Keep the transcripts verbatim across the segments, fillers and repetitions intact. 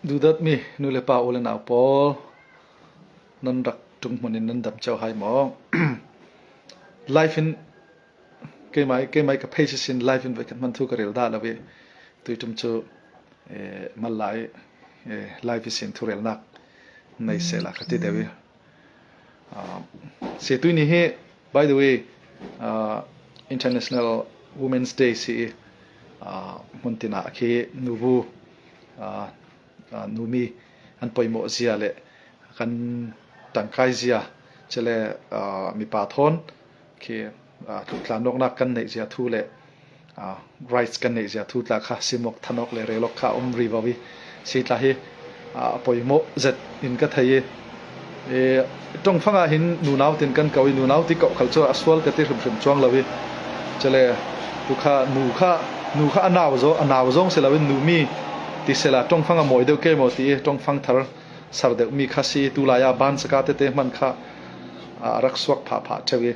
Duhdat mi nu le pa, u le nau pawl, nan rak ṭung hmunin nan dam cio hai maw? Live in keimai, keimai ka page sin live in voi kan hman thu ka rel dah lo i, tui ṭum cu, eh, mal lai, eh, live sin thurelnak nei sehla ka ti deuh i. Ah, si tui ni hi, by the way, ah, International Women's Day si i, ah, hmun tinah khi nubu, ah, ah, numi an poimawh zia le kan tangkai zia, cele, ah, mipa thawn khi, ah, tluk tlanawknak kan neih zia thu le, ah, rights kan neih zia thu tla kha simawk thanawk le relawk kha a um rih vo i, si tla hi, ah, a poimawh zet in ka thei i, eh, ṭongfang ah hin nunau tin kan ko i, nunau ti ko khal cu a sual ka ti hrimhrim cuang lo i, cele tu kha nu kha, nu kha a nau zaw, a nau zawng si lo in numi ti sela ṭongfang a mawi deuh ke maw ti i ṭongfang thar ser deuh mi kha si. Tulai ah ban saka tete hman kha, ah, a rak suak phah phah ṭheu i,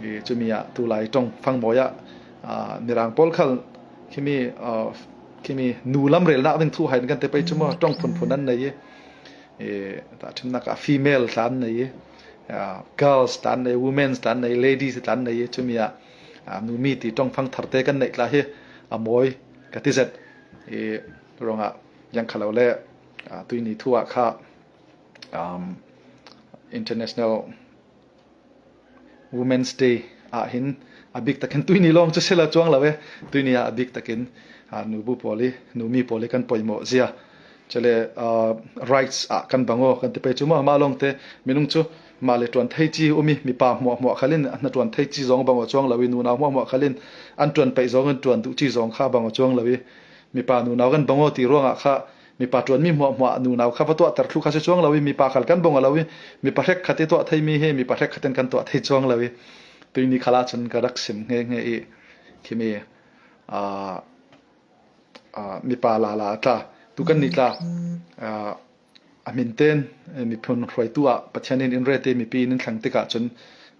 i cumi ah tulai ṭongfang mawi ah, ah, Mirang pawl khal khimi, ah, khimi nu lam relnak ding thu hai in kan ti pei cu maw, ṭong phunphun an nei i, i tahṭhimnak ah female tla an nei i, ah, girls tla an nei, women's tla an nei, ladies tla an nei i, cumi ah, ah, numi ti ṭongfang tharte kan neih tla hi a mawi ka ti zet i ruangah ziang kha lo le, ah, tuini thu ah kha, um, International Women's Day ah hin a bik takin tuini lawng cu si lo cuang lo e, tuini ah a bik takin, ah, nubu pawl i, numi pawl i kan poimawh zia, cele, ah, rights ah kan bang aw kan ti pei cu maw, mah lawngte minung cu mah le ṭuan thei ci um i, mipa hmuahhmuah khal in a hna ṭuan thei ci zong bang aw cuang lo i, nunau hmuahhmuah khal in an ṭuan peih zong in ṭuan duh ci zong kha bang aw cuang lo i, mipa nunau kan bang aw ti ruangah kha mipa ṭuanmi hmuahhmuah nunau kha va tuahter thlu kha si cuang lo i, mipa khal kan bang aw lo i, mipa hrekkhat i tuah theimi hi mipa hrekkhat in kan tuah thei cuang lo i, tuini khal ah cun ka rak sim hngehnge i, khimi, aa, aa, mipa lala tla, tu kan nih tla, aa, a hmin tein, eh, miphun hruaitu ah Pathian in in rete mipi in in thlang tikah cun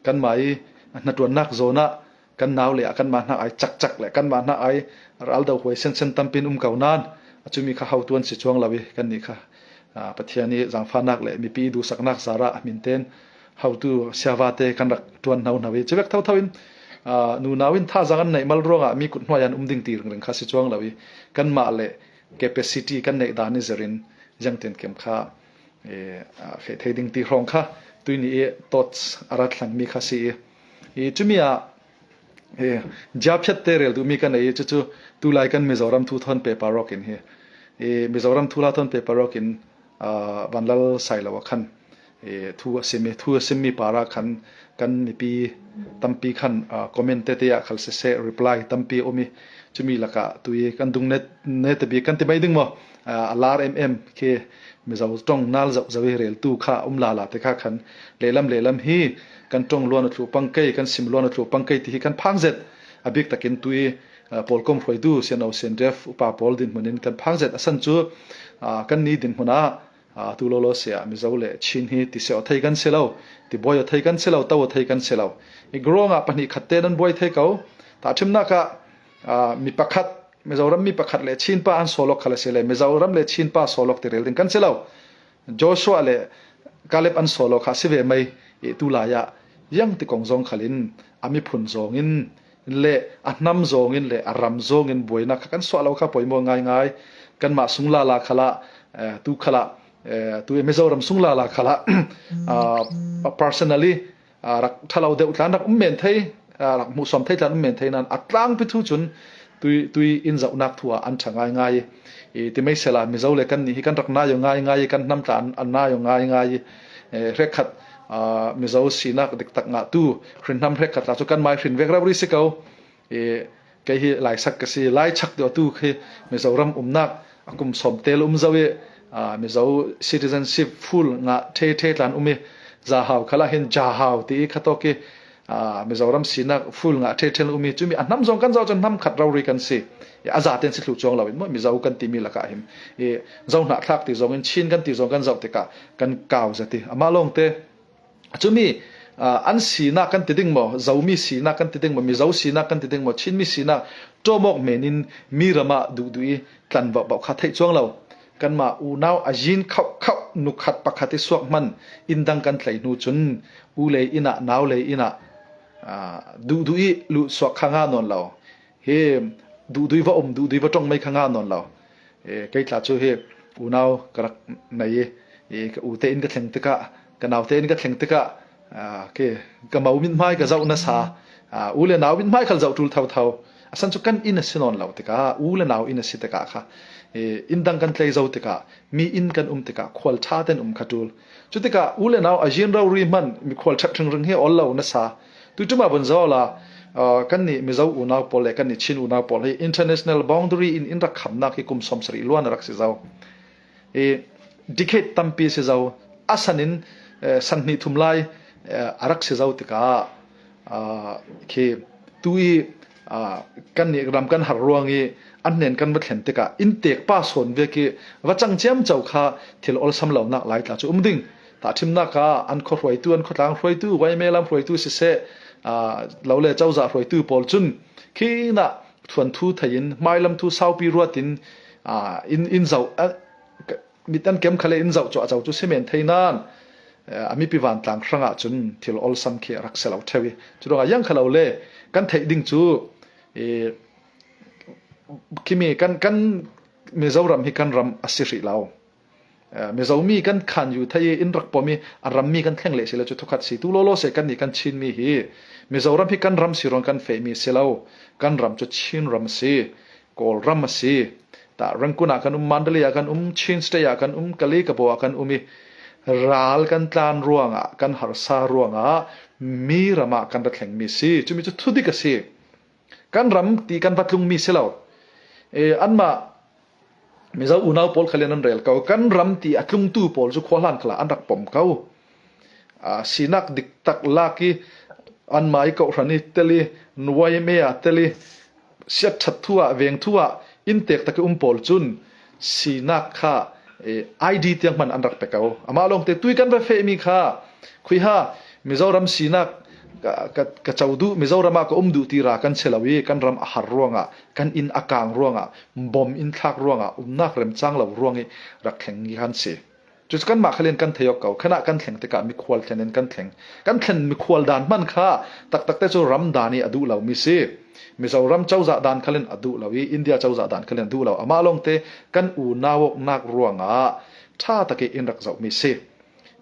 kanmah i a hnaṭuannak zawn ah kan nau le ah kanmah hna ai cakcak le kanmah hna ai raldo huai sensen tampi in um ko nain a cumi kha hotu an si cuang lo i kannih kha, ah, Pathian i zaangfahnak le mipi i duhsaknak zarah a hmin tein hotu siavate kan rak ṭuan hno hno i cuvek thotho in, ah, nunau in thazaang an neih mal ruangah mi kut hnuai an um ding ti ringring kha si cuang lo i kanmah le capacity kan neih dan i zerin ziangtinkim kha, eh, ah, feh thei ding ti hrawng kha tuini i thoughts a rat thlangmi kha si i, i cumi ah, eh, ziaphiatte rel duhmi ka nei i cucu tulai kan Mizoram thu thawn paper awk in hi, i Mizoram thu la thawn paper awk in, ah, Vanlal Sailo ah khan, eh, thu a sim i, thu a simmi par ah khan kan mipi tampi khan, ah, comment tete ah khal siseh reply tampi a um i, cumi lakah tui kan dung net, net a bik kan ti mai ding maw? Ah, a lar em em khi Mizo ṭong nal zoh zoh i reltu kha um lala te kha khan lehlam lehlam hi kan ṭong luan a thluh pang kei, kan sim luan a thluh pang kei ti hi kan phang zet a bik takin tui, ah, pawlkom hruaitu sianno sianref upa pawl dinhmun in kan phang zet a san cu, ah, kannih dinhmun ah, ah, tu lawlaw si ah Mizo le Chin hi ti seh aw thei kan si lo, ti buai aw thei kan si lo, to aw thei kan si lo. I grong ah pahnih khat te nan buai thei ko. Tahṭhimnak ah, ah, mi pakhat, Mizoram mi pakhat le Chin pa an sawlawk khal a si le Mizoram le Chin pa sawlawk ti rel ding kan si lo. Joshua le Caleb an sawlawk kha a si ve mai i tulai ah ziang ti kong zong khal in a miphun zong in le a hnam zong in le a ram zong in buainak kha kan suah lo kha poimaw ngaingai. Kanmah sung lala khal ah, eh, tu khal ah, eh, tu i Mizoram sung lala khal ah, ah, personally, ah, rak ṭhalo deuh tlan rak um men thei, ah, rak hmuhsawm thei tlan um men thei nain a tlangpi thu cun tui, tui in zohnak thu ah an ṭha ngaingai i, i ti mai sela Mizo le kannih hi kan rak nai aw ngaingai i, kan hnam tla an, an nai aw ngaingai i, eh, hrekkhat, ah, Mizo sinak diktak ngahtu hrinhnam hrekkhat tla cu kanmai hrin vek rori si ko. I, kei hi laisak ka si, laichak deuh tu khi Mizoram umnak a kum sawm tel um zo i, ah, Mizo citizenship full ngah ṭheṭhe tlan um i, zahau khal ah hin jahau ti i khatawk i, ah, Mizoram sinak full ngah ṭheṭhe um i, cumi a hnam zong kan zoh cun hnam khat rori kan si. I, a zaten si thluh cuang lo in maw, Mizo kan timi lakah hin i, Zo hnahthlak ti zong in Chin kan ti zong kan zoh tikah kan kau zet i, amah lawngte cumi, ah, an sinak kan ti ding maw, Zomi sinak kan ti ding maw, Mizo sinak kan ti ding maw, Chinmi sinak ṭawm awk men in mi ram ah duhduh i tlan bauhbauh kha theih cuang lo. kanmah unau a zin khauh khauh, nu khat pakhat i suak hman, inn dang kan tlei hnu cun, u lei inn ah, nau lei inn ah, aa, duhduh i luh suak kha nga nawn lo. Hi duhduh i va um, duhduh i va ṭong mai kha nga nawn lo. E, kei tla cu hi unau ka rak nei i, e, ka ute in ka thleng tikah, ka naute in ka thleng tikah, aa, ke, ka mo mithmai ka zoh nasa, aa, u le nau mithmai khal zoh ṭul thotho. A san cu kan inn a si nawn lo tikah, u le nau inn a si tikah kha, e, inn dang kan tlei zo tikah, mi inn kan um tikah, khual ṭha tein um kha ṭul. Cutikah u le nau a zin rori hman, mikhual ṭhat hringring hi ol lo nasa. Tuiṭum ah vun zoh la, aa, kannih Mizo unau pawl le kannih Chin unau pawl hi international boundary in in rak khamnak hi kum sawmsarih luan a rak si zo. I, decade tampi a si zo. A san in, eh, san hnih thum lai, eh, a rak si zo tikah, aa, khi tu i, aa, kannih ram kan har ruang i an hnen kan va thlen tikah inntek pa sawn vek i va cang ciamco kha thil olsam lonak lai tla cu um ding. Tahṭhimnak ah an khua hruaitu, an khuatlang hruaitu, Y M A lam hruaitu siseh, aa, lo le cozah hruaitu pawl cun khi in ah thuanthu thei in, hmailam thu saupi ruat in, aa, in, in zoh, aa, ka, mit an kem khal le in zoh cuahco cu si men thei nain, eh, a mipi vantlang hrangah cun thil olsam khi a rak si lo ṭheu i, cu ruangah ziang kha lo le kan theih ding cu, eh, khimi kan, kan Mizoram hi kan ram a si hrih lo. Eh, Mizomi kan khan yu thei i in rak pom i a rammi kan thleng leh si le cu thukhat si. Tu lawlaw seh kannih kan Chinmi hi Mizoram hi kan ram si ruang kan fehmi si lo, kan ram cu Chin ram a si. Kawlram a si. Tah, Rangoon ah kan um, Mandalay ah kan um, Chin State ah kan um, Kalay Kabaw ah kan um i ral kan tlan ruangah, kan harsa ruangah mi ram ah kan ra thlengmi si. Cumi cu thudik a si. Kan ram ti kan va tlungmi si lo. E, anmah Mizo unau pawl khalin an rel ko. Kan ram ti a tlungtu pawl cu khuahlan khalah an rak pom ko. Aa, sinak diktak lak i anmah i kawhhran i tel i, nuai mea tel i, siaṭhat thu ah, veng thu ah inntek tak i um pawl cun sinak kha, eh, I D tiang hman an rak pe ko. Amah lawngte tui kan va fehmi kha khuiha Mizoram sinak ka, ka, ka co duh, Mizoram ah ka um duh ti ra kan si lo i kan ram a har ruangah, kan inn a kang ruangah, bom in thlak ruangah, umnak remcang lo ruang i rak thleng i kan si. Cucu kanmah khalin kan thei awk ko. Khanah kan thleng tikah mikhual thlen in kan thleng. Kan thlen mikhual dan hman kha taktakte cu ram dan i a duh lomi si. Mizoram cozah dan khalin a duh lo i India cozah dan khalin a duh lo. Amah lawngte kan unau awknak ruangah ṭha tak i in rak zohmi si.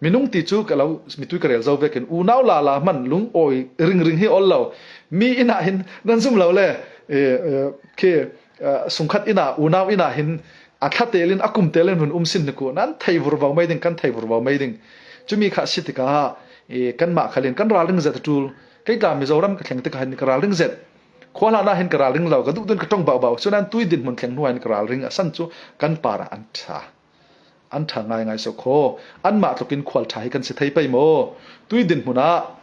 Minung ti cu ka lo, mitui ka rel zo vekin unau lala hman lungawi ringring hi ol lo. Mi inn ah hin nan zum lo le, eh, eh, khi, eh, sungkhat inn ah, unau inn ah hin a thla tel in, a kum tel in vun um sin hnik u, nan thei vurvo mai ding, kan thei vurvo mai ding. Cumi kha a si tikah, eh, kanmah khalin kan ralring zet a ṭul. Kei tla Mizoram ka thleng tikah hin ka ralring zet. Khuahlan ah hin ka ralring lo, ka duh dun ka ṭong bauhbauh. Cu nan tui dinhmun thleng hnuah hin ka ralring a san cu kan parah an ṭha. An ṭha ngaingai so kho. Anmah tlukin khual ṭha hi kan si thei pei maw? Tui dinhmun ah,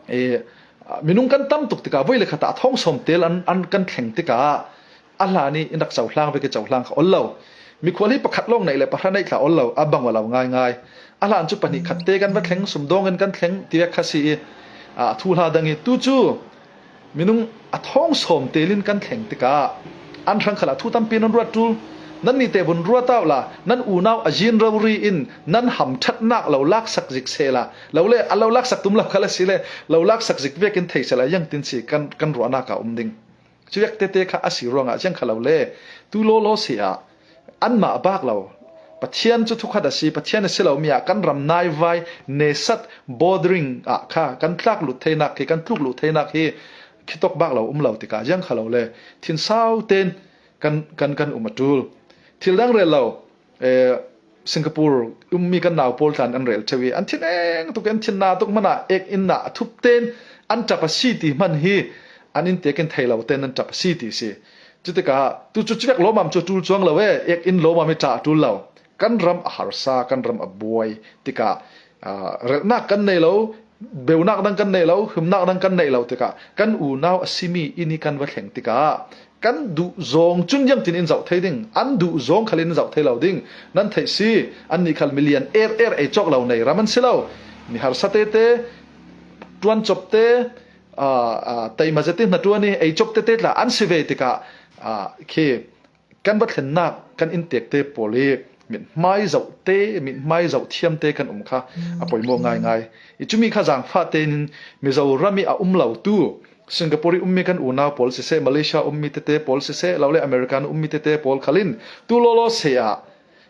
eh, minung kan tam tuk tikah, voi le khat ah a thawng sawm tel an, an kan thleng tikah, a hlan i in rak cohlang vek i cohlang kha ol lo. Mikhual hi pakhat lawng neih le pahra neih tla ol lo, a bang aw lo ngaingai. A hlan cu pahnih khat te kan va thleng, sumdawng in kan thleng, ti vek kha si i, a, a thuhla dang i tu cu minung a thawng sawm tel in kan thleng tikah an hrang khalah thu tampi nan ruat ṭul. Nannih te vun ruat awk la, nan unau a zin rori in nan hamṭhatnak lo laksak zik sehla, lo le a lo laksak tum lo khal a si le, lo laksak zik vekin thei sehla, ziangtin si kan, kan ruahnak ah um ding. Cuyak tete kha a si ruangah ziang kha lo le, tu lawlaw si ah anmah a bak lo. Pathian cu thukhat a si, Pathian a si lomi ah kan ram naivai, nesat, bordering ah kha kan tlak lut theinak khi, kan tluk lut theinak hi khitawk bak lo um lo tikah ziang kha lo le, thinsau tein kan, kan, kan um a ṭul. Thil dang rel lo, eh, Singapore ummi kan nau pawl tla in an rel ṭheu i, an thin eng tuk i, an thin na tuk hmanah ek inn ah a thup tein an ṭap a si ti hman hi an inntek in thei lo tein an ṭap a si ti si. Cutikah tu cu cuvek lawmam cu a ṭul cuang lo e, ek inn lawmam i ṭah a ṭul lo. Kan ram a harsa, kan ram a buai tikah, aa, relhnak kan nei lo, beunak dang kan nei lo, himnak dang kan nei lo tikah, kan unau a simi inn i kan va thleng tikah, kan duh zawng cun ziangtin in zoh thei ding? An duh zawng khal in in zoh thei lo ding. Nan theih si, annih khal milian er er ei cawk lo nei ram an si lo. Mi harsa tete, ṭuan cop te, aa, aa, teima zet i hna ṭuan i ei cop tete tla an si ve tikah, aa, khi kan va thlennak kan inntek te pawl i mithmai zohte, mithmai zoh thiamte kan um kha a poimaw ngaingai. I cumi kha zangfah tenin Mizoram i a um lo tu, Singapore i ummi kan unau pawl siseh, Malaysia ummi tete pawl siseh, lo le America ummi tete pawl khalin tu lawlaw se ah,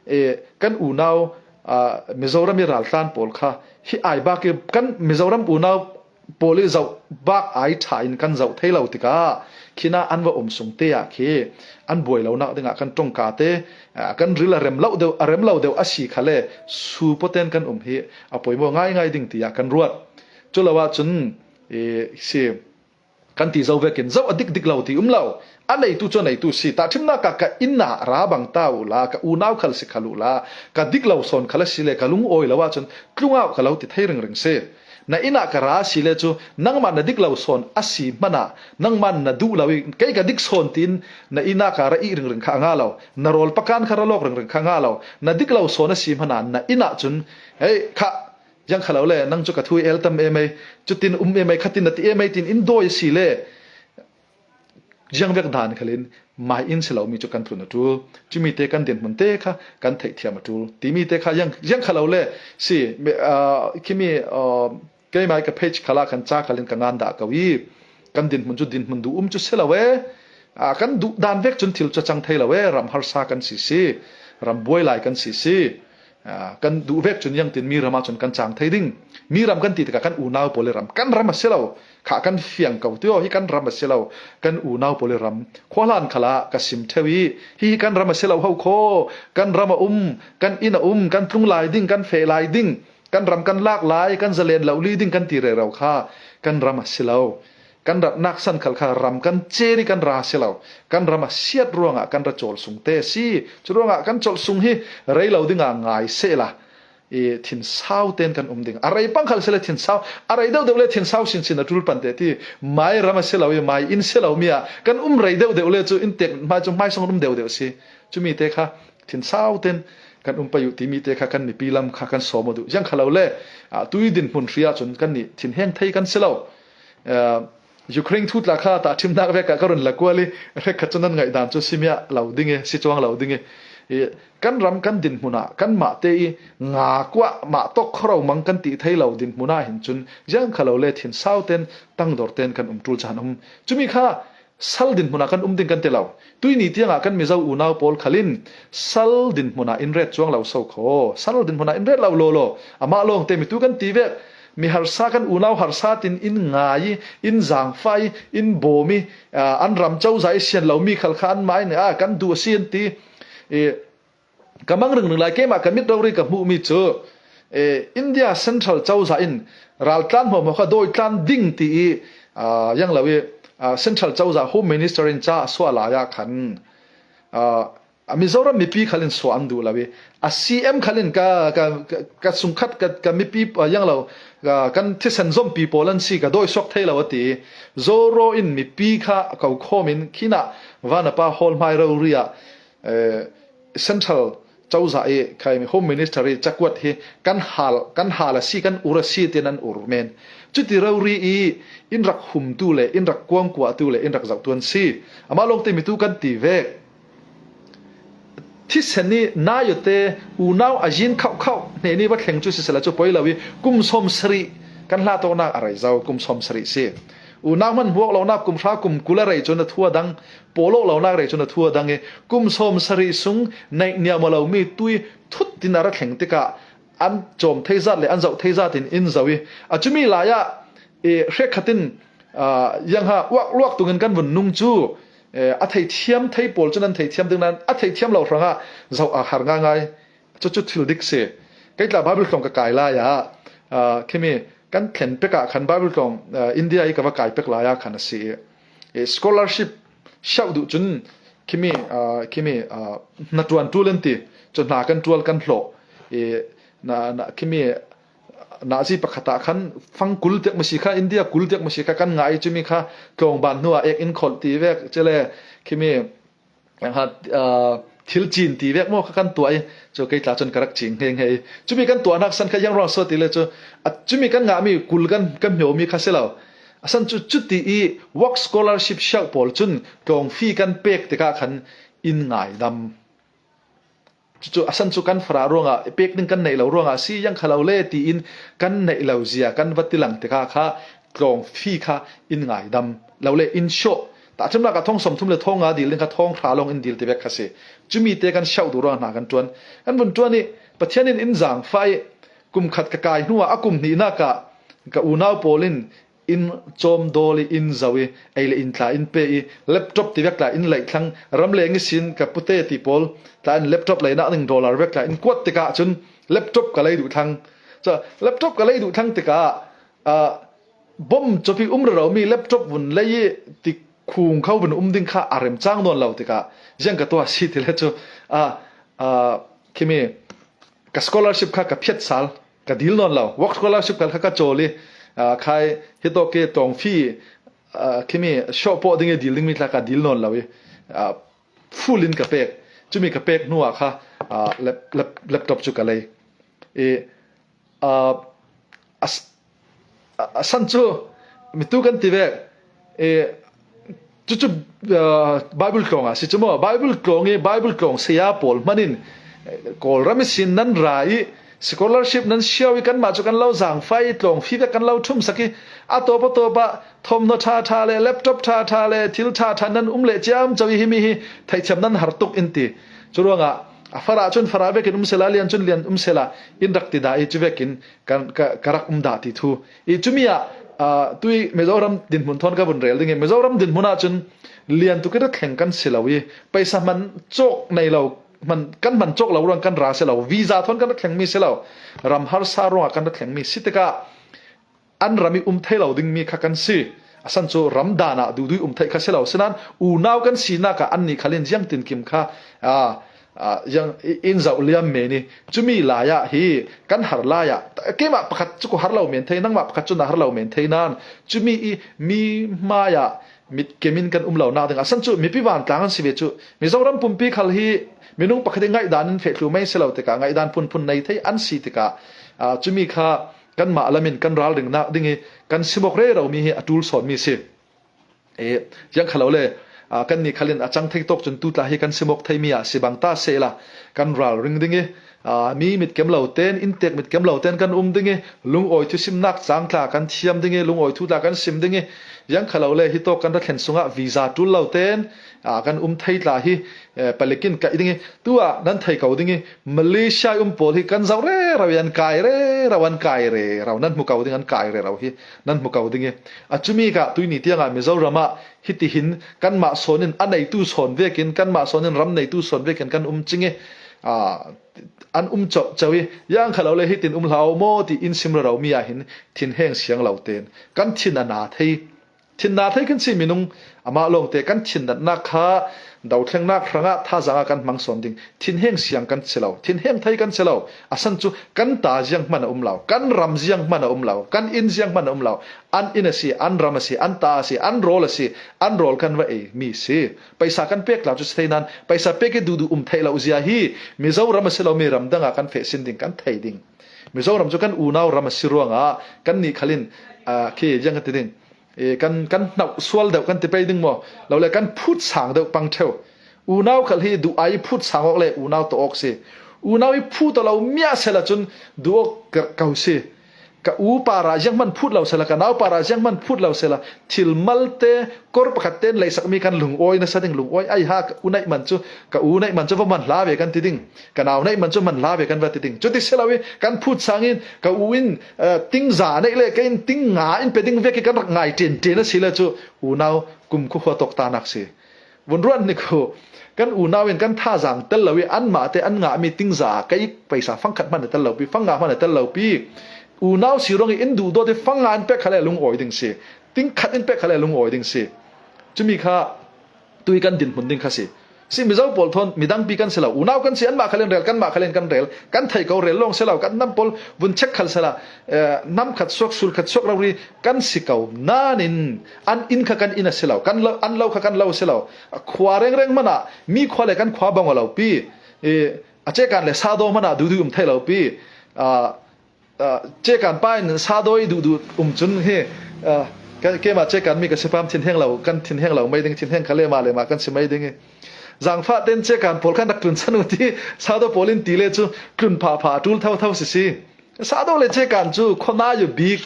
e, kan unau, a, Mizoram i raltlan pawl kha hi ai bak i kan Mizoram unau pawl i zoh bak ai tha in kan zoh thei lo tikah khina an va um sungte ah khi an buai lonak dingah kan ṭongkate, a, kan ril a rem lo deuh, a rem lo deuh a si khale, supoten kan um hi a poimaw ngaingai ding tiah kan ruat. Cu lo ahcun, e, si, kan ti zo vekin zoh a dikdik lo ti um lo. A neitu cu a neitu si. Tahṭhimnak ah ka inn ah ra bang ta uhla, ka unau khal si khal uhla, ka dik lo sawn khal a si le ka lungawi lo ahcun tlung au ka lo ti thei ringring si. Na inn ah ka ra a si le cu nangmah na dik lo sawn a si hmanah nangmah na duh lo i kei ka dik sawn tiin na inn ah ka ra ih ringring kha a nga lo. Na rawl pakan kha ra lawk ringring kha a nga lo. Na dik lo sawn a si hmanah na inn ah cun, hei, kha, ziang kha lo le, nang cu ka thu i el tam em ei, cutin um em ei, khatin na ti em ei, tin in dawi a si le, ziang vek dan khalin mai in si lomi cu kan tlun a ṭul. Cumi te kan dinhmun te kha kan theihthiam a ṭul. Timi te kha ziang, ziang kha lo le, si, mi, aa, khimi, aa, keimai ka page khalah kan ca khalin ka ngan dah ko i, kan dinhmun cu dinhmun duh um cu si lo e. Aa, kan duh dan vek cun thil cu a cang thei lo e. Ram harsa kan si si, ram buai lai kan si si. Aa, kan duh vek cun ziangtin mi ram ahcun kan cang thei ding? Mi ram kan ti tikah kan unau pawl i ram, kan ram a si lo. Kha kan fiang ko ti aw, hi kan ram a si lo. Kan unau pawl i ram khuahlan khalah ka sim ṭheu i, hi hi kan ram a si lo ho khaw. Kan ram a um, kan inn a um, kan tlung lai ding, kan feh lai ding, kan ram kan lak lai, kan zalen lo li ding kan ti rero kha kan ram a si lo. Kan ratnak san khal kha ram kan cer i kan ra a si lo. Kan ram a siat ruangah kan ra cawl sung te a si. Cu ruangah kan colh sung hi rei lo dingah ngai sehla, i thinsau ten kan um ding. A rei pang khal si le thinsau, a rei deuhdeuh le thinsau sinsin a ṭul pan te ti. Mai ram a si lo i mai in si lomi ah kan um rei deuhdeuh le cu in tek hmai cu hmaisong rum deuhdeuh a si. Cumi te kha thinsau ten kan um pei uh timi te kha kan mipi lam kha kan sawm aw duh. Ziang kha lo le, ah, tui dinhmun hria cun kannih thinheng thei kan si lo. Eh, Ukraine thu tla kha tahṭhimnak vek ah ka run la kual i, hrekkhat cu nan ngaih dan cu si miah lo ding i, si cuang lo ding i, i, kan ram kan dinhmun ah kanmah te i nga kuah mah tawk khuaro mang kan ti thei lo dinhmun ah hin cun ziang kha lo le thinsau ten tangdor ten kan um ṭul caan um. Cumi kha sal dinhmun ah kan um ding kan ti lo. Tuihni tiangah kan Mizo unau pawl khalin sal dinhmun ah in ret cuang lo so kho. Sal dinhmun ah in ret lo lawlaw. Amah lawngte mi tu kan ti vek. Mi harsa kan unau harsa tin in ngai i, in zangfah i, in bawm i, aa, an ram cozah i sian lomi khal kha anmah in, aa, kan duh a si an ti. I, ka mang ringring lai, keimah ka mit rori ka hmuhmi cu, eh, India Central cozah in raltlan hmuahhmuah kha dawitlan ding ti i, aa, ziang lo i, aa, Central cozah Home Minister in ca a suah lai ah khan, aa, a Mizoram mipi khal in suah an duh lo i, a C M khal in ka, ka, ka, ka sungkhat ka, ka mipi, aa, ziang lo, aa, kan thisen zompi pawl an si, ka dawi suak thei lo a ti. Zoro in mipi kha a ko khawm in khinah vanapa hall hmai rori ah, eh, Central cozah i khai Home Minister i cakuat hi kan hal, kan hal a si, kan ur a si, tin an ur men. Cuti rori i in rak humtu le in rak kuangkuahtu le in rak zohtu an si. Amah lawngte mi tu kan ti vek. Thisen i nai awte unau a zin khauhkhauh hnen i va thleng cu sisela cu poi lo i kum sawm sarih kan hlatawknak a rei zo, kum sawm sarih si. Unau hman hmuak lonak kum hra kum kul a rei cun a thu a dang, pawlawh lonak rei cun a thu a dang i, kum sawm sarih sung naih niam a lomi tui thut tin a ra thleng tikah an cawm thei zat le an zoh thei zat in in zo i, a cumi lai ah, i, hrekkhat in, aa, ziangha uak luak tungin kan vun nung cu, eh, a theithiam thei pawl cun an theithiam ding nain a theithiam lo hrangah zoh a har ngaingai. Cucu thil dik si. Kei tla Bible tlawng ka kai lai ah, aa, khimi kan thlen pek ah khan Bible tlawng, aa, India i ka va kai pek lai ah khan a si i, eh, scholarship siauh duh cun khimi, aa, khimi, aa, hna ṭuan ṭul an ti. Cu hna kan ṭual kan hlawh. Eh, na, na, khimi nazi pakhat ah khan fang kul tiak maw si kha, India kul tiak maw si kha kan ngah i, cumi kha tlawngban hnu ah ek in kholh ti vek, cule khimi, aa, thil cin ti vek maw kha kan tuah i, cu kei tla cun ka rak cing hei hei. Cumi kan tuahnak san kha ziang ruang so ti le cu, a, cumi kan ngahmi kul kan, kan hmiomi kha si lo. A san cu cuti i work scholarship siauh pawl cun tlawng fee kan pek tikah khan in ngaidam. Cu a san cu kan farah ruangah pek ding kan neih lo ruangah a si, ziang kha lo le tiin kan neih lo zia kan va tilang tikah kha tlawng fee kha in ngaidam lo le in shawh. Tahṭhimnak ah thawng sawmthum le thawng nga dil ding kha thawng hra lawng in dil ti vek kha si. Cumi te kan shauh duh ruangah hna kan ṭuan. Kan vun ṭuan i Pathian in in zaangfah i kum khat ka kai hnuah a kum hnihnak ah ka unau pawl in in cawm dawl i in zoh i ei le in tla in pe i laptop ti vek tla in leih thlang, ramleng ihsin ka pute ti pawl tla in laptop leinak ding dollar vek tla in kuat tikah cun laptop ka lei duh thlang. Cun laptop ka lei duh thlang tikah, ah, bom cawpi um rero mi laptop vun lei i ti khung kho vun um ding kha a remcang nawn lo tikah ziang ka tuah si ti le cu, ah, ah, khimi ka scholarship kha ka phiat sal, ka dil nawn lo. Work scholarship kha, kha ka cawl i, ah, khai hitawk i tlawng fee, ah, khimi shawh pawh ding i dil ding mi tla ka dil nawn lo i, ah, full in ka pek. Cumi ka pek hnuah kha, ah, lap-, lap-, laptop cu ka lei. I, ah, a s-, a, a san cu mitu kan ti vek. E, cucu, ah, Bible tlawng ah si cu maw? Bible tlawng i Bible tlawng saya pawl hman in, eh, Kawlram ihsin nan ra i scholarship nan siau i kanmah cu kan lo zaangfah i tlawng fee vek kan lo ṭhumsak i a tawp a tawp ah thawmhnaw ṭha ṭha le laptop ṭha ṭha le thil ṭha ṭha nan um le ciamco i himi hi theihthiam nan har tuk in ti. Curuangah a farah cun farah vekin um sela, lian cun lian um sela in rak ti dah i cu vekin kan, ka, ka rak um dah ti thu. I cumi ah, ah, tui Mizoram dinhmun thawn ka vun rel ding i, Mizoram dinhmun ah cun lian tuk i rak thleng kan si lo i, paisa hman cawk nei lo, hman, kan hman cawk lo ruang kan ra si lo, visa thawn kan rak thleng mi si lo, ram harsa ruangah kan rak thleng mi si tikah an ram i um thei lo ding mi kha kan si. A san cu ram dan ah duhdui um theih kha si lo. Sinan unau kan sinak ah annih khal in ziang tinkim kha, ah, ah, ziang i-, in zoh liam men i cumi lai ah hi kan har lai ah, keimah pakhat cu ku har lo men thei, nangmah pakhat cu na har lo men thei nan cumi i mi hmai ah mitkem in kan um lo nak ding. A san cu mipi vantlang an si ve cu Mizoram pumpi khal hi minung pakhat i ngaihdan in feh thlu mai si lo tikah ngaihdan phunphun nei thei an si tikah, ah, cumi kha kanmah lam in kan ralringnak ding i kan simawk rero mi hi a ṭul sawn mi si. E, ziang kha lo le, aa, kannih khal in a cang thei tawk cun tu tla hi kan simawk thei mi ah si bang ta sehla kan ralring ding i, aa, mi mitkem lo ten, inntek mitkem lo ten kan um ding i, lungawi thusimnak cang tla kan thiam ding i, lungawi thu tla kan sim ding i, ziang kha lo le hitawk kan ra thlen sungah visa ṭul lo ten, aa, kan um thei tla hi, eh, palik in kaih ding i, tu ah nan thei ko ding i, Malaysia i um pawl hi kan zoh rero i an kai rero, an kai rero, nan hmu ko ding, an kai rero hi nan hmu ko ding i. A cumi kah tuini tiangah Mizoram ah hitihin kanmah sawn in a neitu sawn vekin, kanmah sawn in ram neitu sawn vekin kan um cing i, aa, an um cauhcau i, ziang kha lo le hitin um hlah maw ti in sim rero mi ah hin thinheng siang lo ten kan thin a na thei. Thin na thei kan si minung amah lawngte kan thin natnak kha dothlengnak hrangah thazaang ah kan hmang sawn ding. Thinheng siang kan si lo, thinheng thei kan si lo. A san cu kan ta ziang hman a um lo, kan ram ziang hman a um lo, kan inn ziang hman a um lo. An inn a si, an ram a si, an ta a si, an rawl a si, an rawl kan va ei mi si. Paisa kan pek tla cu si thei nan, paisa pek i duhduh um theih lo zia hi Mizoram a si lo mi ram dang ah kan feh sin ding kan thei ding. Mizoram cu kan unau ram a si ruangah kannih khal in, aa, khi ziang kan ti ding. E, kan, kan hnauh sual deuh kan ti pei ding maw? Lo le kan phut sang deuh pang ṭheu. Unau khal hi duh ai phut sang awk le unau tawh awk si. Unau i phut aw lo miah sehla cun duh awk ka, ko si. Ka u parah zianghman phut lo sehla, ka nau parah zianghman phut lo sehla, thil malte kor pakhat ten leihsak mi kan lungawi nasa ding, lungawi ai ha, ka u neih man cu, ka u neih man cu va man hla ve kan ti ding. Ka nau neih man cu man hla ve kan va ti ding. Cuti si lo i kan phut sang in ka u in, eh, ting za neih le ka in ting nga in pe ding vek i kan rak ngai ṭenṭen a si le cu unau kum khua khua tawk tanak si. Vun ruat ni khu kan unau in kan thazaang tel lo i anmah te an ngahmi ting za ka ik paisa fangkhat hman a tel lo pi, fang nga hman a tel lo pi. Unau si ruang i in duh dawt i fang nga in pek kha le lungawi ding si. Ting khat in pek kha le lungawi ding si. Cumi kha tui kan dinhmun ding kha si. Si Mizo pawl thawn midangpi kan si lo. Unau kan si, anmah khal in rel, kanmah khal in kan rel. Kan thei ko rel lawng si lo. Kan hnam pawl vun check khal sehla, eh, hnam khat suak, sul khat suak rori kan si ko. Nain an inn kha kan inn a si lo. Kan lo, an lo kha kan lo si lo. Khua rengreng hmanah mi khua le kan khua bang aw lo pi. Eh, a cekan le sadaw hmanah duhduh um thei lo pi. Ah, ah, cekan pa in sadaw i duhduh um cun hi, ah, kan, keimah cekan mi ka si pam thinheng lo, kan thinheng lo mai ding, thinheng kha le mah le mah kan si mai ding i. Zangfah ten chekan pawl khan rak tlun san uh ti, Sado pawl in ti le cu tlun phah phah a ṭul tho tho sisi. Sado le chekan cu khuanai uh bik,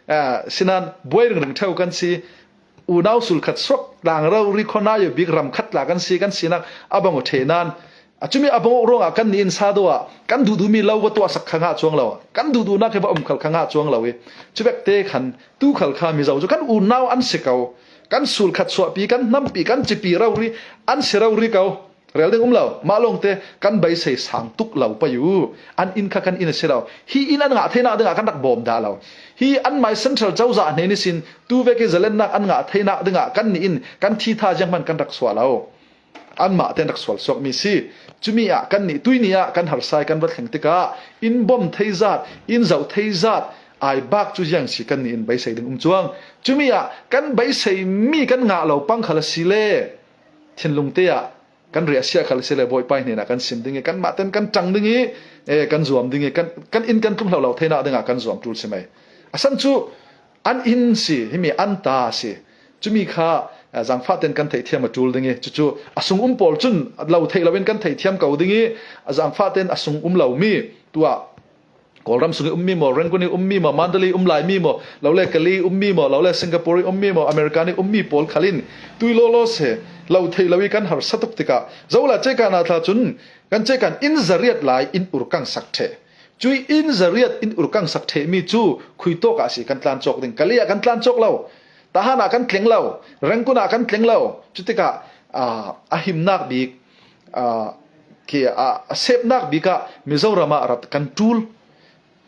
ah, sinan buai ringring ṭheu kan si. Unau sulkhat suak tlang rori khuanai uh bik ram khat tla kan si, kan sinak a bang uh ṭheh nan, a cumi a bang uh ruangah kan nih in Sado ah kan duhduhmi lo va tuahsak kha ngah cuang lo, kan duhduhnak hi va um khal kha ngah cuang lo i, cuvek te khan tu khal kha Mizo cu kan unau an si ko, kan sulkhat suahpi, kan hnampi, kan cipi rori an si rori ko. Rel ding um lo, mah lawngte kan beisei sang tuk lo pei uh. An inn kha kan inn a si lo. Hi inn an ngah theinak dingah kan rak bawm dah lo. Hi anmai central cozah hnen ihsin tu vek i zalennak an ngah theinak dingah kan nih in kan thi tha zianghman kan rak suah lo. Anmah ten rak sual suakmi si. Cumi ah kan nih tuini ah kan harsai kan va thleng tikah in bawm theizat, in zoh theizat, ai bak cu ziang si kan nih in beisei ding um cuang. Cumi ah kan beisei mi kan ngah lo pang khal a si le thinlung te ah kan riahsiah khal a si le Bawipa hnenah kan sim ding i, kanmah ten kan ṭang ding i, eh, kan zuam ding i, kan, kan inn kan tlung hlo lo theinak dingah kan zuam ṭul si mai. A san cu an inn si, himi an ta si. Cumi kha, eh, zangfah ten kan theihthiam a ṭul ding i, cucu a sung um pawl cun lo theih loin kan theihthiam ko ding i, a zangfah ten a sung um lomi tuah Kawlram sung i ummi maw, Rangoon i ummi maw, Mandalay i um laimi maw, lo le Kali i ummi maw, lo le Singapore i ummi maw, America i ummi pawl khal in tui lawlaw se lo theih lo i kan harsa tuk tikah, zola chekan ah tla cun kan chekan in zariat lai in urkang sak ṭheh. Cui in zariat in urkang sak ṭhehmi cu khuitawk ah si kan tlan cawk ding, Kali ah kan tlan cawk lo, Tahan ah kan thleng lo, Rangoon ah kan thleng lo. Cutikah, ah, a himnak bik, ah, khi a, a sepnak bik ah Mizoram ah rat kan ṭul.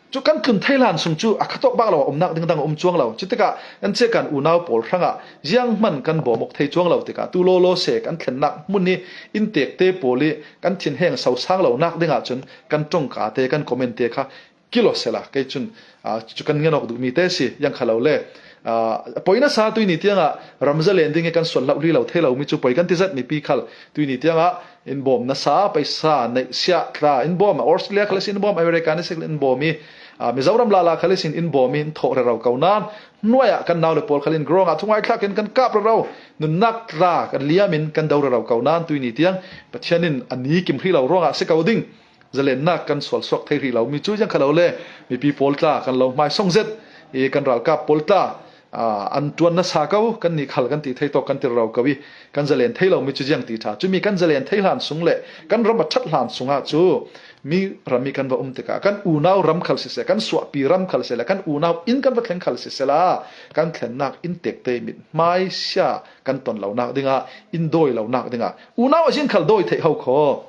Cu kan tlun thei hlan sung cu a khatawk bak lo a umnak dingdang a um cuang lo. Cutikah kan chekan unau pawl hrangah zianghman kan bawm awk thei cuang lo tikah tu lawlaw se kan thlennak hmun i inntekte pawl i kan thinheng sosang lonak dingah cun kan ṭongka te, kan comment te kha kilawh sela, kei cun, aa, cu kan ngen awk duhmi te si, ziang kha lo le. Aa, poi nasa tuini tiangah ram zalen ding i kan sual hlohli lo thei lomi cu poi kan ti zat mipi khal tuini tiangah in bawm nasa, paisa neih siah tla in bawm, Australia khal a si in bawm, America ni si in bawm i, aa, Mizoram lala khal a si in bawm i in thawh rero ko nan, hnuai ah kan nau le pawl khal in grong ah thungai thlak in kan kap rero, nunnak tla kan liam in kan do rero ko nan tuini tiang Pathian in a ni kim hrih lo ruangah si ko ding. Zalennak kan sual suak thei hrih lomi cu ziang kha lo le mipi pawl tla kan lo hmaisawng zet i kan ralkap pawl tla, aa, an ṭuan nasa ko, kan nih khal kan ti thei tawk kan ti rero ko i kan zalen thei lomi cu ziang ti ṭha. Cumi kan zalen thei hlan sung le kan ram a ṭhat hlan sungah cu mi ram i kan va um tikah kan unau ram khal siseh, kan suahpi ram khal siseh le kan unau in kan va thleng khal siseh la kan thlennak inntekte mithmai sia kan ton lonak dingah, in dawi lonak dingah unau a zin khal dawi theih ho kho.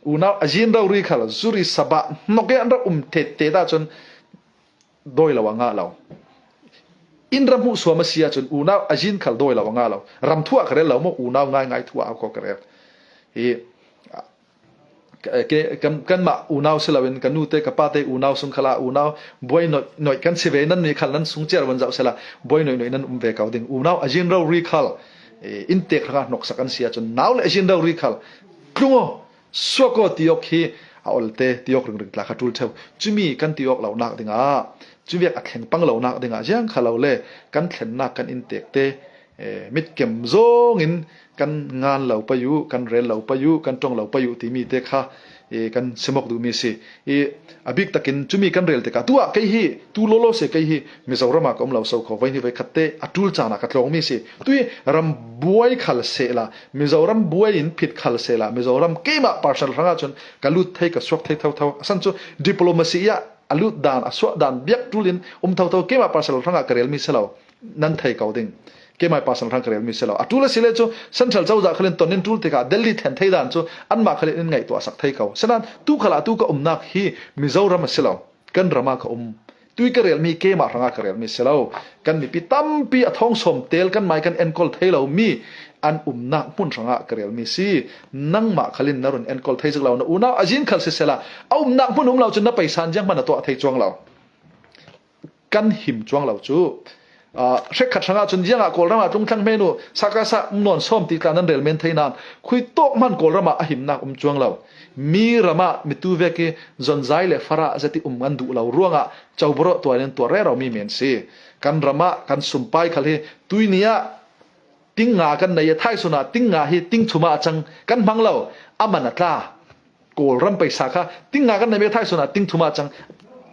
Unau a zin rori khal zuri sabah hnok i an rak um ṭheh ṭheh ahcun dawi lo a ngah lo. In ram hmuhsuam a si ahcun unau a zin khal dawi lo a ngah lo. Ram thu ah ka rel lo maw, unau ngaingai thu ah kho ka rel. Hi, ke, ke, kan, kanmah unau si loin ka nute ka pate unau sung khal ah unau buai noih, noih kan si ve, nan nih khal nan sung ciar van zoh sela buai noih noih nan um ve ko ding. Unau a zin rori khal, eh, inntek hrangah hnoksak an si ahcun nau le a zin rori khal tlung aw, suak aw ti awk hi a olte ti awk ringring tla kha ṭul ṭheu. Cumi kan ti awk lonak dingah, cuvek a thleng pang lonak dingah ziang kha lo le kan thlennak kan inntekte, eh, mitkem zong in kan ngan lo pei uh, kan rel lo pei uh, kan ṭong lo pei uh timi te kha, eh, kan sim awk duhmi si. I, a bik takin cumi kan rel tikah tu ah kei hi, tu lawlaw se kei hi Mizoram ah ka um lo so kho, voi hnih voi khat te a ṭul caan ah ka tlawngmi si. Tui ram buai khal sehla, Mizoram buai in phit khal sehla, Mizoram keimah personal hrangah cun ka lut thei, ka suak thei thotho. A san cu diplomacy ah a lut dan, a suah dan biak ṭul in um thotho, keimah personal hrangah ka relmi si lo, nan thei ko ding. Keimah personal hrang ka relmi si lo. A ṭul a si le cu central cozah khal in ton in ṭul tikah Delhi thlen thei dan cu anmah khal in in ngaihtuah sak thei ko. Sinan tu khal ah tu ka umnak hi Mizoram a si lo. Kan ram ah ka um. Tui ka relmi keimah hrangah ka relmi si lo. Kan mipi tampi a thawng sawm tel kan mai kan enkawl thei lomi an umnak hmun hrangah ka relmi si. Nangmah khal in na run enkawl thei zik lo, na unau a zin khal sisela, a umnak hmun um lo cun na paisa in zianghman a tuah thei cuang lo. Kan him cuang lo cu. Aa, hrekkhat hrangah cun ziangah Kawlram ah tlungthlang hmenu, sakasa um nawn sawm ti tla nan rel men thei nan, khui tawk hman Kawlram ah a himnak um cuang lo. Mi ram ah mitu vek i zonzai le farah zet i um ngan duh lo ruangah coborawh tuai nan tuah rero mi men si. Kan ram ah kan sumpai khal hi tuini ah Ting nga kan nei a, thaisun ah ting nga hi ting thum ah a cang, kan hmang lo. A man a tla. Kawlram paisa kha ting nga kan nei mi a, thaisun ah ting thum ah a cang.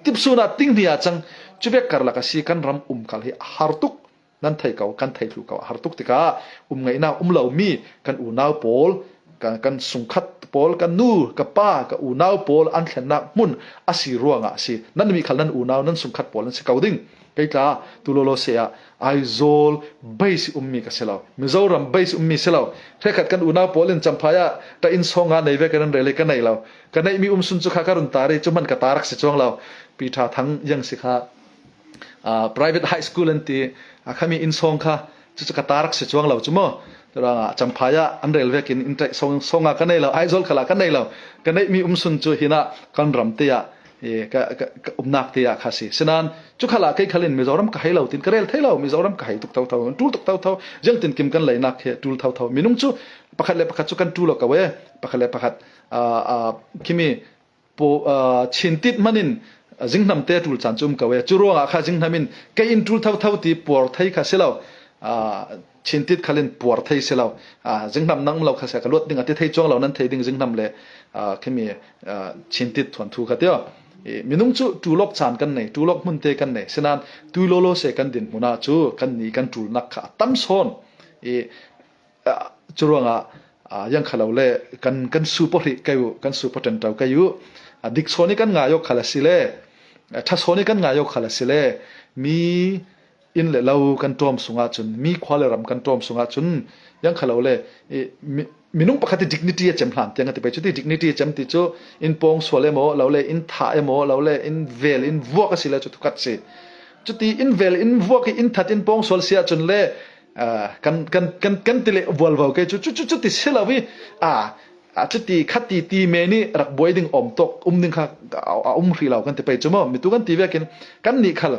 Tipsun ah ting hnih ah a cang. Cuvek karlak a si kan ram um khal hi a har tuk. Nan thei ko, kan thei thlu ko, a har tuk tikah um ngaihna um lo mi kan unau pawl, kan, kan sungkhat pawl, kan nu, ka pa, ka unau pawl an thlennak hmun a si ruangah a si. Nan mi khal nan unau, nan sungkhat pawl nan si ko ding. Kei tla, tu lawlaw se ah Aizawl base i ummi ka si lo, Mizoram base i ummi si lo. Hrekkhat kan unau pawl in Champhai ah ta inn sawng nga nei ve, ka nan rel i ka nei lo. Ka neihmi um sun cu kha ka run tar i, cu hman ka tarak si cuang lo. Peter Thang Yang si kha, ah, private high school an ti, a khami inn sawng kha, cucu ka tarak si cuang lo cu maw? Curuangah Champhai ah an rel vekin inn ṭaih sawng, sawng ah ka nei lo, Aizawl khal ah ka nei lo. Ka neihmi um sun cu hinah kan ram te ah, e, ka, ka, ka umnak te ah kha si. Sinain cu khal ah kei khal in Mizoram ka hei lo tin ka rel thei lo, Mizoram ka hei tuk thotho, ṭul tuk thotho, ziangtinkim kan leinak he ṭul thotho. Minung cu pakhat le pakhat cu kan ṭul aw ko e, pakhat le pakhat, ah, ah, khimi, Pu, aa, Chintit hmanin, aa, Zinghnamte ṭul caan cu um ko e. Cu ruangah kha Zinghnam in kei in ṭul thotho ti puar thei kha si lo. Aa, Chintit khal in puar thei si lo. Aa, Zinghnam nang um lo kha si a, ka luat ding a ti thei cuang lo, nan thei ding Zinghnam le, aa, khimi, aa, Chintit thuanthu kha ti aw. I, minung cu ṭul awk caan kan nei, ṭul awk hmunte kan nei. Sinain tui lawlaw se kan dinhmun ah cu kan ni kan ṭulnak kha a tam sawn. I, Ah, cu ruangah, ah, yang kha lo le kan, kan sup aw hrih kei uh, kan sup aw ṭanṭo kei uh. Ah, dik sawn i kan ngai awk khal a si le, ah, ṭha sawn i kan ngai awk khal a si le, mi inn le lo kan ṭawm sungah cun, mi khua le ram kan ṭawm sungah cun, yang kha lo le, i, mi, minung pakhat i dignity a cem hlan tiang a ti pei. Cuti dignity a cem ti cu inn pawng sual emaw, lo le inn thah emaw, lo le inn vel, inn vuak a si le cu thukhat si. Cuti inn vel, inn vuak i inn that, inn pawng sual si ahcun le, Aa, kan, kan, kan, kan ti le vualvo kei cu, cu, cu, cuti si lo i, aa, aa, cuti kha ti, ti men i rak buai ding awm tawk, um ding kha a, a um hrih lo kan ti pei cu maw? Mi tu kan ti vekin kannih khal,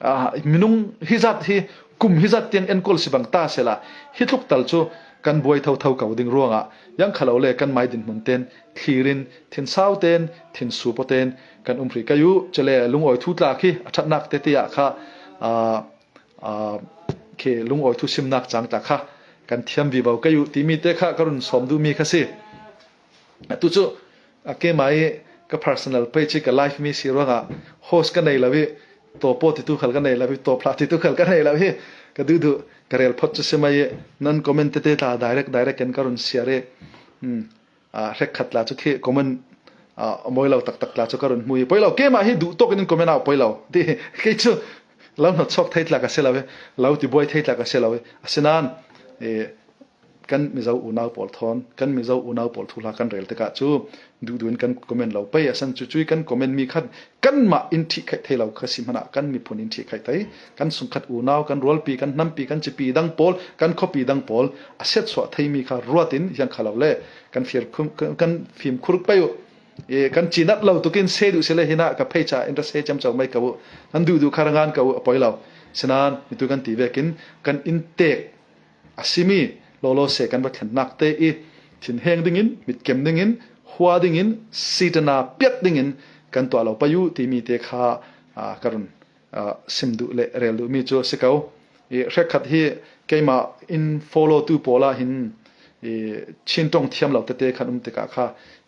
aa, minung hi zat hi, kum hi zat tiang enkawl si bang ta sehla, hi tluk tal cu kan buai thotho ko ding ruangah, yang kha lo le kan mai dinhmun ten thlir in, thinsau ten, thinsup aw ten kan um hrih kei uh. Cule lungawi thu tla khi a ṭhatnak tete ah kha, aa, aa, khi lungawi thusimnak cang tla kha kan thiam vivo kei uh timi te kha ka run sawm duhmi kha si. Atu cu, a, keimah i ka personal page i ka live mi si ruangah host ka nei lo i, tawpaw titu khal ka nei lo i, tawphla titu khal ka nei lo i, ka duhduh ka rel phot cu si mai i, nan comment tete tla direct, direct in ka run siar i, hmm. Aa, hrekkhat tla cu khi comment, aa, a mawi lo taktak tla cu ka run hmu i, poi lo, keimah hi duh tawk in comment ah poi lo. Ti, kei cu lo hnawt chawk thei tla ka si lo i, lo ti buai thei tla ka si lo i, asinain, e, kan Mizo unau pawl thawn, kan Mizo unau pawl thuhla kan rel tikah cu duhduh in kan comment lo pei, a san cu cui kan comment mi khan kanmah in ṭhihkhaih thei lo kha si hmanah kan miphun in ṭhihkhaih thei, kan sungkhat unau, kan rualpi, kan hnampi, kan cipi dang pawl, kan khuapi dang pawl a siatsuah theimi kha ruat in hiang kha lo le kan fir khum, kan, kan fimkhur pei uh. E, kan cinat lo tukin se duh si le hinah ka pheicha in ra se ciamco mai ko uh. Nan duhduh kha ra ngan ko uh a poi lo. Sinain mitu kan ti vekin kan inntek a simi lawlaw se kan va thlennak te i thinheng dingin, mitkem dingin, hua dingin, sitana piat dingin kan tuah lo pei uh timi te kha, aa, ka run, aa, sim duh le rel duhmi cu a si ko. I hrekkhat hi keimah in follow tu pawl ah hin i Chin ṭong thiam lo tete khan um tikah kha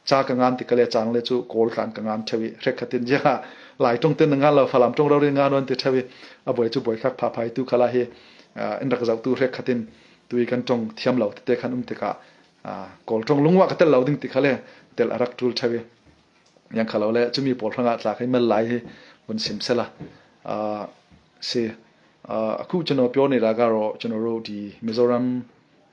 ca ka ngan ti ka le cang le cu Kawl tlan ka ngan ṭheu i hrekkhat in ziangah Lai ṭong te na ngan lo, Falam ṭong rori ngan an ti ṭheu i a buai cu buai khak phapha i tu khalah hi, aa, in rak zoh tu hrekkhat in tui kan ṭong thiam lo tete khan um tikah, aa, Kawl ṭong lungah ka tel lo ding ti kha le tel a rak ṭul ṭheu i. Yang kha lo le, cumi pawl hrangah tla kha i mel lai hi vun sim sela. Aa, si, aa, အခုကျွန်တော်ပြောနေတာကတော့ ကျွန်တော်တို့ဒီ Mizoram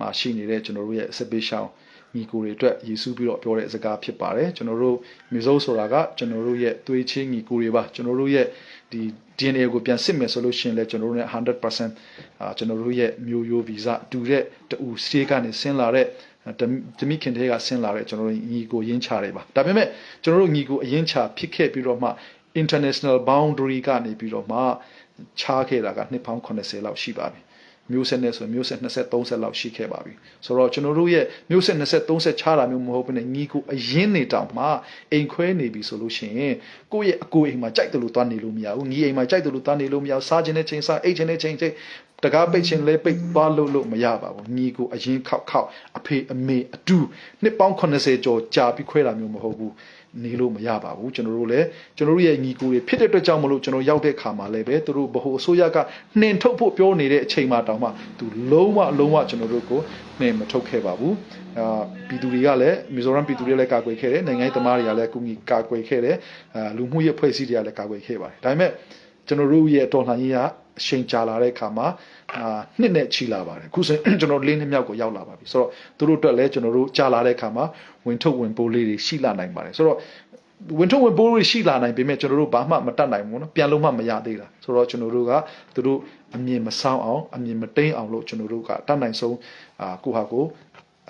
မှာရှိနေတဲ့ ကျွန်တော်တို့ရဲ့ စစ်ပေးရှောင်ညီကိုတွေအတွက် ရေစုပြီးတော့ ပြောတဲ့အစကားဖြစ်ပါတယ်။ ကျွန်တော်တို့ Mizo ဆိုတာက ကျွန်တော်တို့ရဲ့ သွေးချင်းညီကိုတွေပါ။ ကျွန်တော်တို့ရဲ့ ဒီ DNA ကို ပြန်စစ်မယ်ဆိုလို့ရှိရင်လည်း ကျွန်တော်တို့နဲ့ hundred percent အာ ကျွန်တော်တို့ရဲ့ မျိုးရိုးဗီဇတူတဲ့ တအူ state ကနေ ဆင်းလာတဲ့ တမိခင်ထဲက ဆင်းလာတဲ့ ကျွန်တော်တို့ ညီကိုရင်းချတွေပါ။ ဒါပေမဲ့ ကျွန်တော်တို့ ညီကိုအရင်းချ ဖြစ်ခဲ့ပြီးတော့မှ international boundary ကနေပြီးတော့မှ ခြားခဲ့တာက နှစ်ပေါင်း ခုနှစ်ဆယ်လောက် ရှိပါပြီ။ မျိုးဆက်နဲ့ဆိုရင်မျိုးဆက်နှစ်ဆက်သုံးဆက်လောက်ရှိခဲ့ပါပြီဆိုတော့ကျွန်တော်တို့ရဲ့မျိုးဆက်နှစ်ဆက်သုံးဆက်ခြားတာမျိုးမဟုတ်ဘဲနဲ့ညီကိုအရင်းနေတောင်မှအိမ်ခွဲနေပြီဆိုလို့ရှိရင်ကိုယ့်ရဲ့အကိုအိမ်မှာကြိုက်တယ်လို့သွားနေလို့မရဘူးညီအိမ်မှာကြိုက်တယ်လို့သွားနေလို့မရဘူးစားခြင်းနဲ့ချိန်စားအိတ်ခြင်းနဲ့ချိန်ချိန်တကားပိတ်ခြင်းလဲပိတ်သွားလို့လို့မရပါဘူးညီကိုအရင်းခောက်ခောက်အဖေအမေအတူနှစ်ပေါင်း80ကျော်ကြာပြီးခွဲတာမျိုးမဟုတ်ဘူးနေလို့မရပါဘူးကျွန်တော်တို့လည်းကျွန်တော်တို့ရဲ့ညီကိုတွေဖြစ်တဲ့အတွက်ကြောင့်မလို့ကျွန်တော်ရောက်တဲ့ခါမှာလည်းပဲသူတို့ဗဟိုအစိုးရကနှင်ထုတ်ဖို့ပြောနေတဲ့အချိန်မှာတောင်မှသူလုံးဝလုံးဝကျွန်တော်တို့ကိုနှင်မထုတ်ခဲ့ပါဘူးအာပြည်သူတွေကလည်းမီဇိုရမ်ပြည်သူတွေကလည်းကာကွယ်ခဲ့တယ်နိုင်ငံရေးသမားတွေကလည်းကူညီကာကွယ်ခဲ့တယ်အာလူမှုရေးအဖွဲ့အစည်းတွေကလည်းကာကွယ်ခဲ့ပါတယ်ဒါပေမဲ့ကျွန်တော်တို့ရဲ့တော်လှန်ရေးကအချိန်ကြာလာတဲ့အခါမှာအာနှစ်နဲ့ချီလာပါတယ်အခုဆိုရင်ကျွန်တော်လေးနှစ်မြောက်ကိုရောက်လာပါပြီဆိုတော့သူတို့အတွက်လည်းကျွန်တော်တို့ကြာလာတဲ့အခါမှာဝင်ထုတ်ဝင်ပိုးလေးတွေရှိလာနိုင်ပါတယ်ဆိုတော့ဝင်ထုတ်ဝင်ပိုးတွေရှိလာနိုင်ပေမဲ့ကျွန်တော်တို့ဘာမှမတတ်နိုင်ဘူးနော်ပြန်လို့မှမရသေးတာဆိုတော့ကျွန်တော်တို့ကသူတို့အမြင်မဆောင်အောင်အမြင်မတိမ်အောင်လို့ကျွန်တော်တို့ကတတ်နိုင်ဆုံးအာကိုယ့်ဟာကိုယ်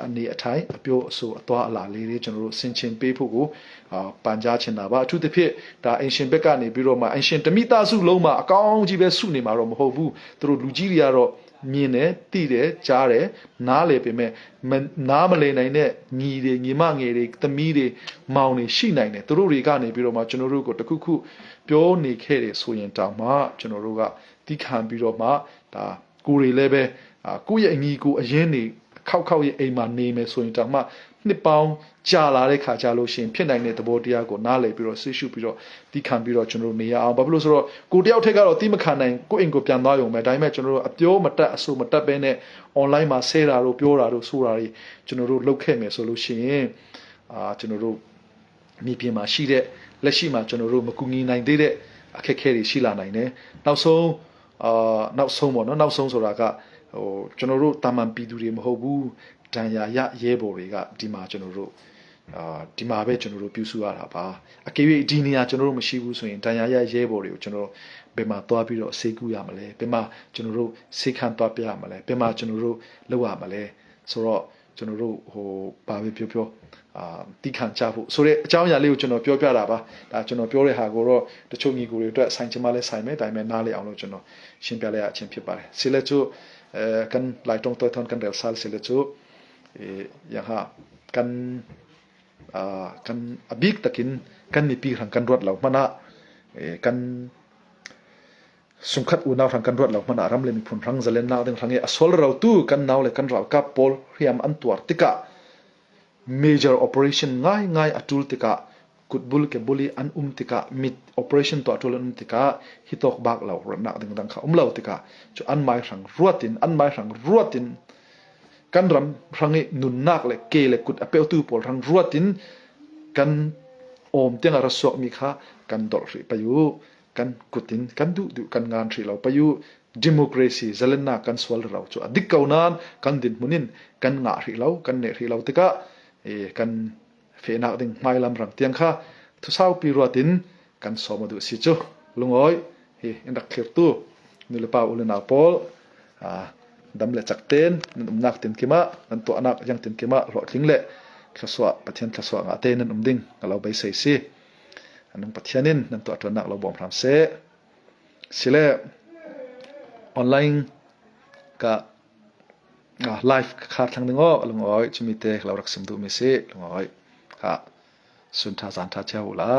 အနေအထိုင်အပြောအဆိုအသွားအလာလေးတွေကျွန်တော်တို့ဆင်ခြင်ပေးဖို့ကိုအာပန်ကြားချင်တာပါအထူးသဖြင့်ဒါအင်ရှင်ဘက်ကနေပြီးတော့မှအင်ရှင်တမိသားစုလုံးမှာအကောင်းကြီးပဲစုနေမှာတော့မဟုတ်ဘူးသူတို့လူကြီးတွေကတော့မြင်တယ်သိတယ်ကြားတယ်နားလည်ပေမဲ့မနားမလည်နိုင်တဲ့ညီတွေညီမငယ်တွေသမီးတွေမောင်တွေရှိနိုင်တယ်သူတို့တွေကနေပြီးတော့မှကျွန်တော်တို့ကိုတခုခုပြောနေခဲ့တယ်ဆိုရင်တောင်မှကျွန်တော်တို့ကသီးခံပြီးတော့မှဒါကိုယ်တွေလည်းပဲအာကိုယ့်ရဲ့အညီကိုယ်အရင်းတွေခောက်ခောက်ရဲ့အိမ်မှာနေမယ်ဆိုရင်တောင်မှနှစ်ပေါင်းကြာလာတဲ့ခါကြာလို့ရှိရင်ဖြစ်နိုင်တဲ့သဘောတရားကိုနားလည်ပြီးတော့သိရှိပြီးတော့သီးခံပြီးတော့ကျွန်တော်တို့နေရအောင်ဘာဖြစ်လို့ဆိုတော့ကိုယ်တယောက်ထဲကတော့သီးမခံနိုင်ကိုယ့်အိမ်ကိုပြန်သွားရုံပဲဒါပေမဲ့ကျွန်တော်တို့အပြောမတတ်အဆိုမတတ်ပဲနဲ့ online မှာဆဲတာတို့ပြောတာတို့ဆိုတာတွေကျွန်တော်တို့လုပ်ခဲ့မယ်ဆိုလို့ရှိရင်အာကျွန်တော်တို့မြေပြင်မှာရှိတဲ့လက်ရှိမှာကျွန်တော်တို့မကူညီနိုင်သေးတဲ့အခက်အခဲတွေရှိလာနိုင်တယ်နောက်ဆုံးအာနောက်ဆုံးပေါ့နော်နောက်ဆုံးဆိုတာကဟိုကျွန်တော်တို့တာမန်ပြည်သူတွေမဟုတ်ဘူးဒဏ်ရာရရဲဘော်တွေကဒီမှာကျွန်တော်တို့အာဒီမှာပဲကျွန်တော်တို့ပြုစုရတာပါအကယ်၍ဒီနေရာကျွန်တော်တို့မရှိဘူးဆိုရင်ဒဏ်ရာရရဲဘော်တွေကိုကျွန်တော်တို့ဘယ်မှာသွားပြီးတော့ဆေးကုရမလဲဘယ်မှာကျွန်တော်တို့ဆေးခန်းသွားပြရမလဲဘယ်မှာကျွန်တော်တို့လောက်ရမလဲဆိုတော့ကျွန်တော်တို့ဟိုပါပဲပြောပြောအာတီးခံကြဖို့ဆိုတဲ့အကြောင်းအရာလေးကိုကျွန်တော်ပြောပြတာပါဒါကျွန်တော်ပြောတဲ့ဟာကိုတော့တချို့ညီကိုတွေအတွက်ဆိုင်ချင်မှလည်းဆိုင်မယ်ဒါပေမဲ့နားလည်အောင်လို့ကျွန်တော်ရှင်းပြလိုက်ရခြင်းဖြစ်ပါတယ်ဆီလဲချိုအဲကန်လိုက်တုံးတွဲထွန်းကန်ရယ်ဆာလ်ဆီလဲချိုအဲယဟာကန်အာကန်အဘိကတကင်ကန်နိပိရန်ကန်ရွတ်လောက်မနာအဲကန် Sungkhat unau hrang kan ruat lo hmana ram le miphun hrang zalen nak ding hrang e a sual rau tu kan nau le kan rau kap pawl hriam an tuar tikah major operation ngai ngai a tul tikah kutbul ke buli an um tikah mit operation tuah tul an um tikah hitawk bak lo ruatnak ding dang kha um lo tikah chu an mai hrang ruatin an mai hrang ruatin kan ram hrang i nunnak le ke le kut a peutu pawl hrang ruatin kan awm tiang a ra suak mi kha kan dolh hrih pai uh. kan kutin kan duh duh kan ngan hrih lo pai uh democracy zalenna kan sual rau chu a dik ko nan kan dinhmun in kan ngah hrih lo kan neh hrih lo tikah kan fehnak ding hmailam rang tiang kha thusaupi ruatin kan sawm a duh si chu lungawi hi in rak thlirtu nu le pa u le nau pawl dam le chak ten nan umnak tin kimah nan tuahnak yang tin kimah hlawhtling le thlasuah Pathian thlasuah ngah te nan um ding a lo beisei si. Anung Pathian in nan tuahtuannak lo bawm hram seh. Sile online ka live ka khar thlang ding aw a lungawi chumi te ka lo rak sim duh mi si lungawi ka sun tha zan tha chiau la.